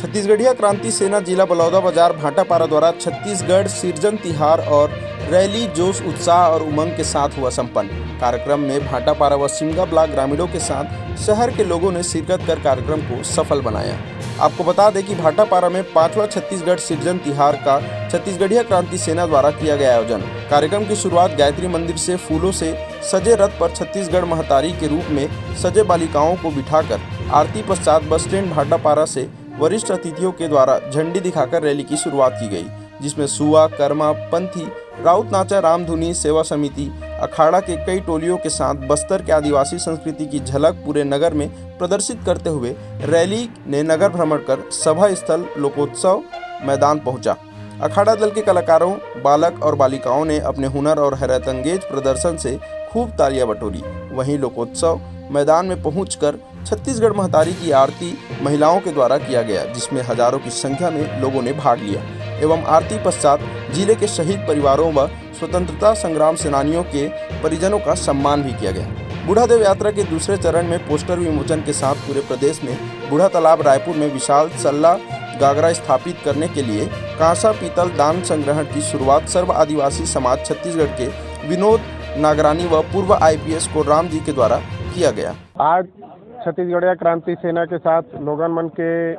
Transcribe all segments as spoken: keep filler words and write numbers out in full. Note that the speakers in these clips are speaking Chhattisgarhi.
छत्तीसगढ़िया क्रांति सेना जिला बलौदाबाजार भाटापारा द्वारा छत्तीसगढ़ सिरजन तिहार और रैली जोश, उत्साह और उमंग के साथ हुआ संपन्न। कार्यक्रम में भाटापारा व सिमगा ब्लॉक ग्रामीणों के साथ शहर के लोगों ने शिरकत कर कार्यक्रम को सफल बनाया। आपको बता दें कि भाटापारा में पांचवा छत्तीसगढ़ सिरजन तिहार का छत्तीसगढ़िया क्रांति सेना द्वारा किया गया आयोजन। कार्यक्रम की शुरुआत गायत्री मंदिर से फूलों से सजे रथ पर छत्तीसगढ़ महतारी के रूप में सजे बालिकाओं को बिठाकर आरती पश्चात बस स्टैंड भाटापारा से वरिष्ठ अतिथियों के द्वारा झंडी दिखाकर रैली की शुरुआत की गई, जिसमें सुआ, कर्मा, पंथी, राउत नाचा, रामधुनी, सेवा समिति, अखाड़ा के कई टोलियों के साथ बस्तर के आदिवासी संस्कृति की झलक पूरे नगर में प्रदर्शित करते हुए रैली ने नगर भ्रमण कर सभा स्थल लोकोत्सव मैदान पहुंचा। अखाड़ा दल के कलाकारों, बालक और बालिकाओं ने अपने हुनर और हैरतअंगेज प्रदर्शन से खूब तालियां बटोरी। वहीं लोकोत्सव मैदान में पहुंचकर छत्तीसगढ़ महतारी की आरती महिलाओं के द्वारा किया गया, जिसमें हजारों की संख्या में लोगों ने भाग लिया एवं आरती पश्चात जिले के शहीद परिवारों व स्वतंत्रता संग्राम सेनानियों के परिजनों का सम्मान भी किया गया। बूढ़ादेव यात्रा के दूसरे चरण में पोस्टर विमोचन के साथ पूरे प्रदेश में बूढ़ा तालाब रायपुर में विशाल सल्ला गागरा स्थापित करने के लिए कांसा पीतल दान संग्रहण की शुरुआत सर्व आदिवासी समाज छत्तीसगढ़ के विनोद नागरानी व पूर्व आईपीएस कोराम जी के द्वारा किया गया। आज छत्तीसगढ़िया क्रांति सेना के साथ लोगन मन के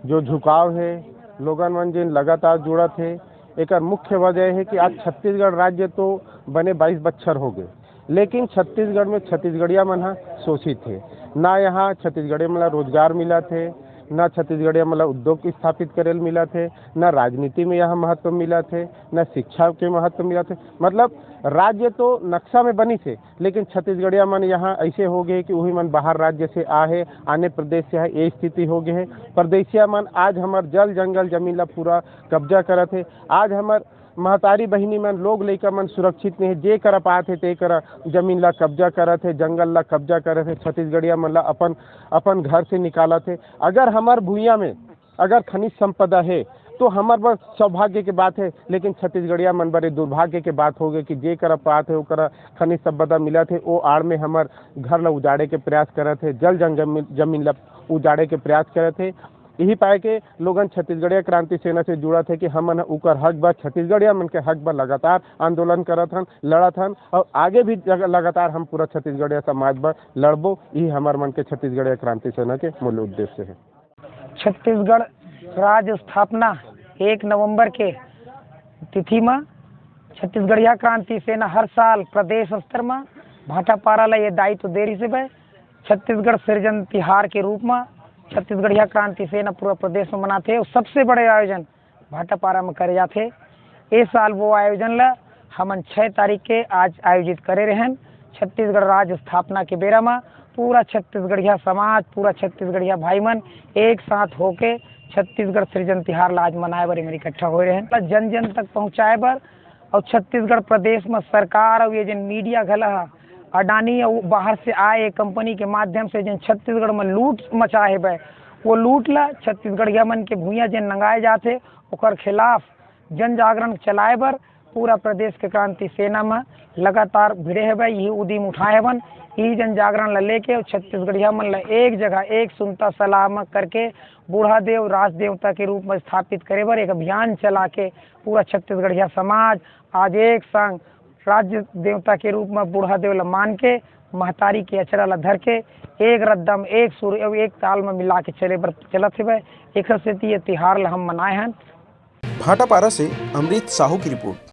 जो झुकाव है, लोगन मन जिन लगातार जुड़त है, एकर मुख्य वजह है कि आज छत्तीसगढ़ राज्य तो बने बाईस बच्छर हो गए, लेकिन छत्तीसगढ़ में छत्तीसगढ़िया मन ह शोषित है। ना यहाँ छत्तीसगढ़िया मन ला रोजगार मिलत है, ना छत्तीसगढ़िया मन ला उद्योग स्थापित करे ल मिलत है, ना राजनीति में यहाँ महत्व मिलत है, ना शिक्षा के महत्व मिलत है। मतलब राज्य तो नक्शा में बनिस है, लेकिन छत्तीसगढ़िया मन यहाँ ऐसे हो गए कि वही मन बाहर राज्य से आ है, आने प्रदेश से है, ये स्थिति हो गए है। परदेसिया मन आज हमर जल जंगल जमीन ला पूरा कब्जा करत है। आज हमर महतारी बहिनी मन, लोग लइका मन सुरक्षित नहीं है, जे करा पात है ते करा जमीन ला कब्जा करत है, जंगल ला कब्जा करत है, छत्तीसगढ़िया मन ला अपन अपन घर से निकालत है। अगर हमर भुइयां में अगर खनिज संपदा है तो हमर बर सौभाग्य के बात है, लेकिन छत्तीसगढ़िया मन बर ये दुर्भाग्य के बात हो गए कि जे करा पात है ओकरा खनिज संपदा मिलत है, ओ आड़ में हमर घर ला उजाड़े के प्रयास करत है, जल जंगल जमीन ला उजाड़े के प्रयास करत है। यही पाए के लोगन छत्तीसगढ़िया क्रांति सेना से जुड़त है कि हमन ह उकर हक बर, छत्तीसगढ़िया मन के हक बर लगातार आंदोलन करत हन, लड़त हन और आगे भी जग-, लगातार हम पूरा छत्तीसगढ़िया समाज बर लड़बो। यही हमर मन के छत्तीसगढ़िया क्रांति सेना के मूल उद्देश्य है। छत्तीसगढ़ राज्य स्थापना एक नवंबर के तिथि म छत्तीसगढ़िया क्रांति सेना हर साल प्रदेश स्तर म भाटापारा ल ये दायित्व दे रिहिस हवय। छत्तीसगढ़ सिरजन तिहार के रूप म छत्तीसगढ़िया क्रांति सेना पूरा प्रदेश म मनाथे अउ सबसे बड़े आयोजन भाटापारा म करे जाथे। ए साल वो आयोजन ल हमन छह तारीख के आज आयोजित करे रहेन। छत्तीसगढ़ राज्य स्थापना के बेरा म पूरा छत्तीसगढ़िया समाज, पूरा छत्तीसगढ़िया भाई मन एक साथ होके छत्तीसगढ़ सिरजन तिहार ल आज मनाए बर एमन इकट्ठा होए रहेन। जन जन तक पहुंचाए बर अउ छत्तीसगढ़ प्रदेश म सरकार अउ ये जेन मीडिया घला ह अडानी अउ बाहर से आए कंपनी के माध्यम से जेन छत्तीसगढ़ म लूट मचाए हे बे, वो लूट ल छत्तीसगढ़िया मन के भुइयां जेन नंगाए जाथे ओकर खिलाफ जन जागरण चलाए बर पूरा प्रदेश के क्रांति सेना म लगातार भिड़े हवय, यही उदीम उठाए हवन। यही जन जागरण ल लेके अउ छत्तीसगढ़िया मन ल एक जगह एक सुनता सलाह म करके बूढ़ा देव राज देवता के रूप म स्थापित करे बर एक अभियान चला के पूरा छत्तीसगढ़िया समाज आज एक संग राज्य देवता के रूप म बूढ़ा देव ल मान के महतारी के अचरा ल धर के एक रद्दम, एक सुर अउ एक ताल म मिला के चले बर चलत हवय। एखर सेती ये तिहार ल हम मनाए हन। भाटापारा से अमृत साहू की रिपोर्ट।